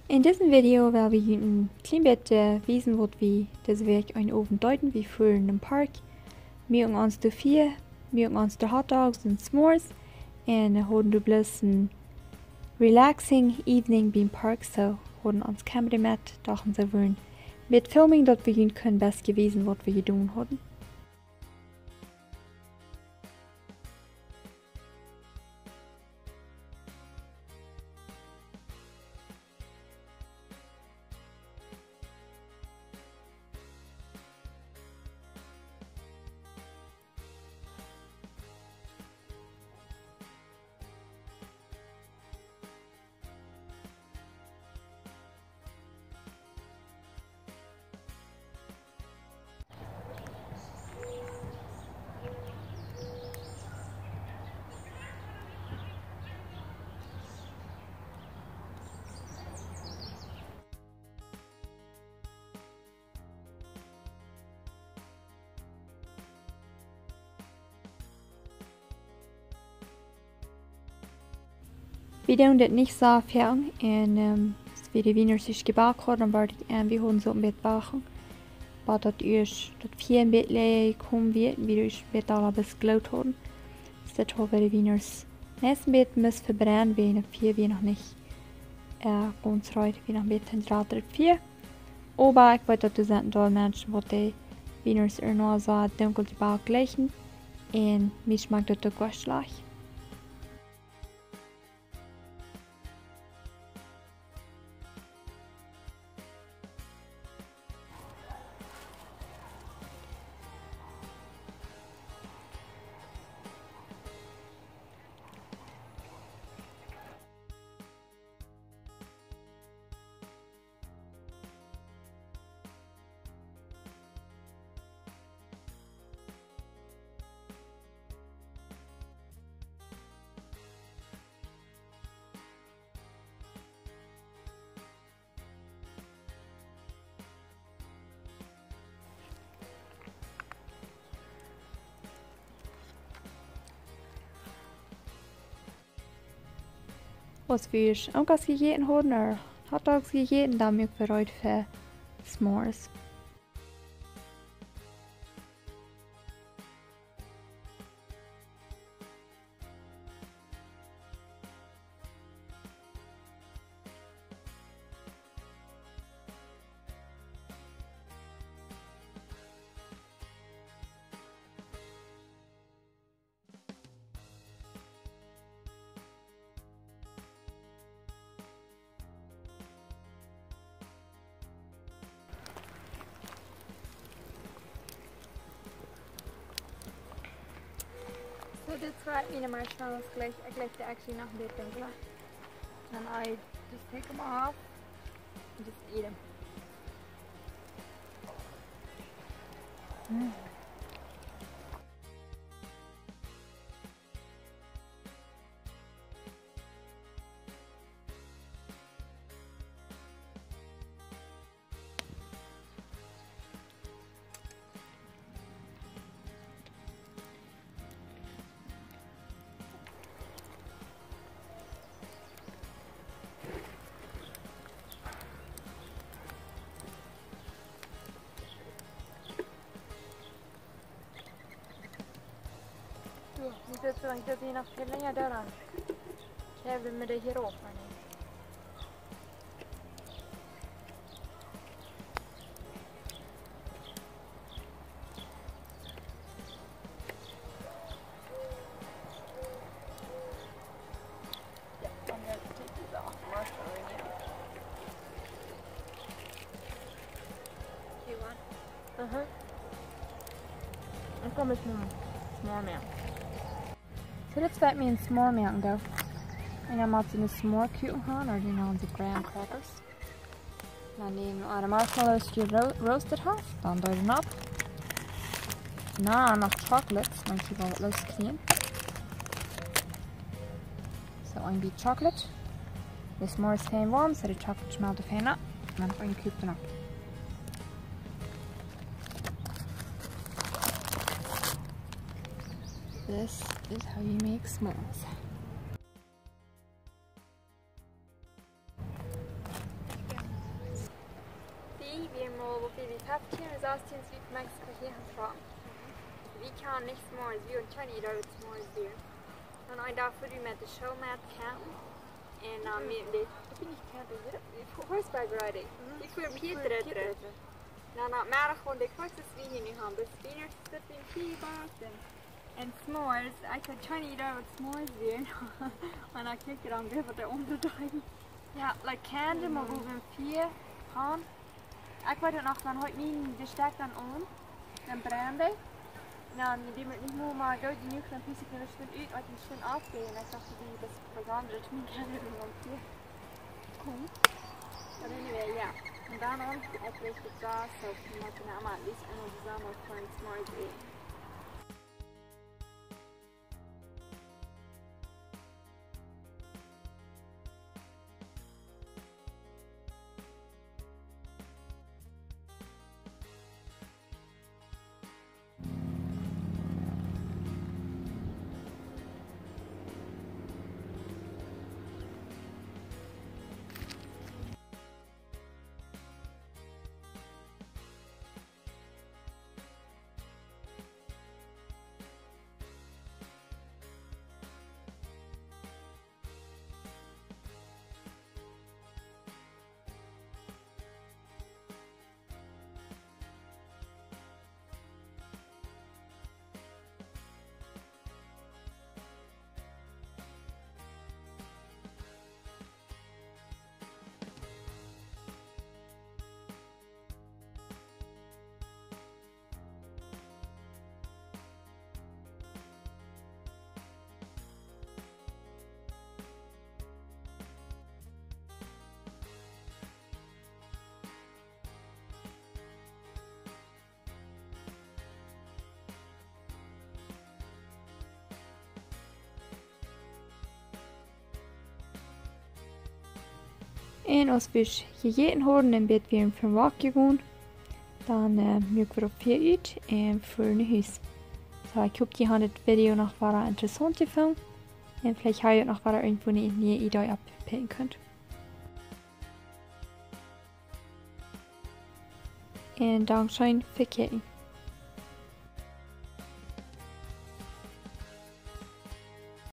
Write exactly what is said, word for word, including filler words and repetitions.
En disen Video well wie junt een kjlien bät wiesen, waut wie dise Wäakj eenen Owent deeden. Wie fuaren em Park, muaken ons de Fia, muaken ons de Hot Dogs un S'mores un hauden doa bloos een relaxing evening biem Park. Soo hauden ons Kamera met, dochten see wudden met filming, daut wie junt kunnen bät wiesen, waut wie jedonen hauden. Wie doonen dit nich soo väl. Un, ähm, aus wie de Wieners ieescht jebackt hauden, dan wort ekj, ähm, wie hauden soo een bät Wachten, bat daut ieescht daut Fia een bät läaja jekomen wia, un wie daut ieescht een bät aul een bät jegloot hauden. Soo daut haud wie de Wieners meist een bät must vebrennen, wiels daut Fia wia noch nich, äh, gaunz reed, wia noch een bät een jratret Fia. Oba ekj weet, daut doa sent een Deel Menschen, waut de Wieners ea noch soo dunkel jebackt jlikjen. Un mie schmakjt daut uk gaunz schlajcht. Aus wie Onkels jejäten hauden, ea Hot Dogs jejäten, dan muak wie reed fa S'mores. Soo, dit wia miene Marshmallows jlikj, jlikj dee actually noch een bät dunkjla. Dan I just take them off and just eat them. Mm. Du, nu sitzt du dann hier noch viel länger daran. Ich habe mir da hier auch eine. Yeah, I'm gonna take these off. Marshmallow in here. You want? Uh-huh. Ekj go met een S'more moaken. Soo, dit woat mie een S'more moaken, though. Un dan mott eena een S'more Kuchen haben, or, you know, the graham crackers. Dan dee aundre Marshmallows, dee ro-, roasted hast, dan doa eena opp. Na, noch Chocolates, dan kjrieen wie waut loos kjrieen. Soo, een bät Chocolate. Dit is more fein woam, soo de Chocolate schmelt fein opp. Dan eena Kuchen opp. This is how you make s'mores. Wie wieren mol, woo väl, wie, feftieen ooda sastieen, aus wie von Mexiko hia han jetrocken. Wie kjennen nich s'morjes, wie kjennen nich s'morjes. Un dan een Dach wia wie met de School met campen. Un dan, äh, mea, de, ekj weet nich, campen, jo, horseback riding. Mhm. Wie fuaren Pieedritt. Pieedritt. Dan, Nomeddach, un ekj weet nich, woo wie nu han, bat Wiener, bat wie hia wia. Un s'morjes, ekj haud kjeene Iedee waut s'morjes wia. Un dan kjikj ekj dan wada waut de aundre deeden. Jo, like, kjand, mau woo wie Fia han. Ekj weet noch, dan haud ekj mien Besteck dan aun, dan brand ekj. Dan, dee wia nich mea, mau goot jenuach, dan puste ekj ne Stund ut, waut ne Stund aufjeit. Un ekj docht, dee, daut vesaundelt mien Kjand, waut Fia. Komm. But anyway, jo. Un dan, ekj weet nich, waut, soo, wie motten emma at least eemol toop fa s'morjes äten. Un aus wie jejäten hauden un bät wieren fa een Walk jegonen, dan, äh, muak wie daut Fia ut un fuaren no Hus. Soo, ekj hop, jie haben dit Video noch wada interessaunt jefungen. Un veleicht hab jie noch wada irjentwoo eene niee Iedee oppjepikjt. Un dankscheen fa kjikjen.